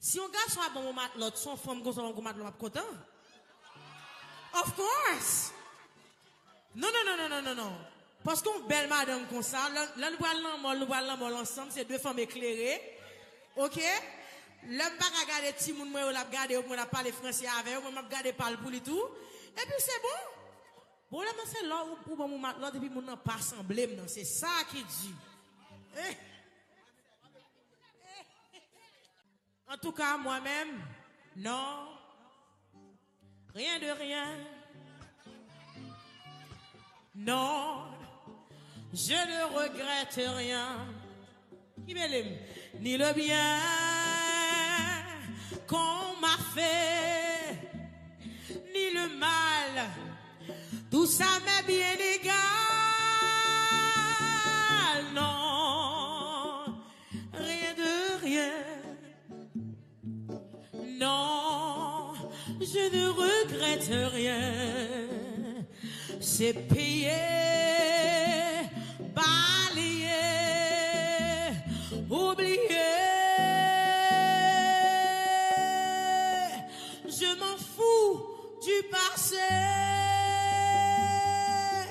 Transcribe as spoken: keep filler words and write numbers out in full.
Si yon gason ap ban yon matlòt, se yon fanm konsa w ap ban yon matlòt, w ap kontan? Of course! Non, non, non, non, non, non, non. Paske yon bèl madanm konsa, lè, lè nou pral nan mòl, nou pral nan mòl ansanm, se de fanm eklere. Oke? Lè m pa ka gade timoun mwen yo, l ap gade yo, mwen l ap pale franse avè yo, mwen m ap gade pa l pou li tou. Epi se bon. Pwoblèm nan se lè ou, ou ban m yon matlòt epi moun nan pa sanble m nan. Se sa ki di. Eh. En tout cas, moi-même, non, rien de rien. Non, je ne regrette rien. Ki mele m? Ni le bien qu'on m'a fait, ni le mal. Tout ça m'est bien égal. Non, rien de rien. Non, je ne regrette rien. C'est payé, balayé, oublié. Je m'en fous du passé.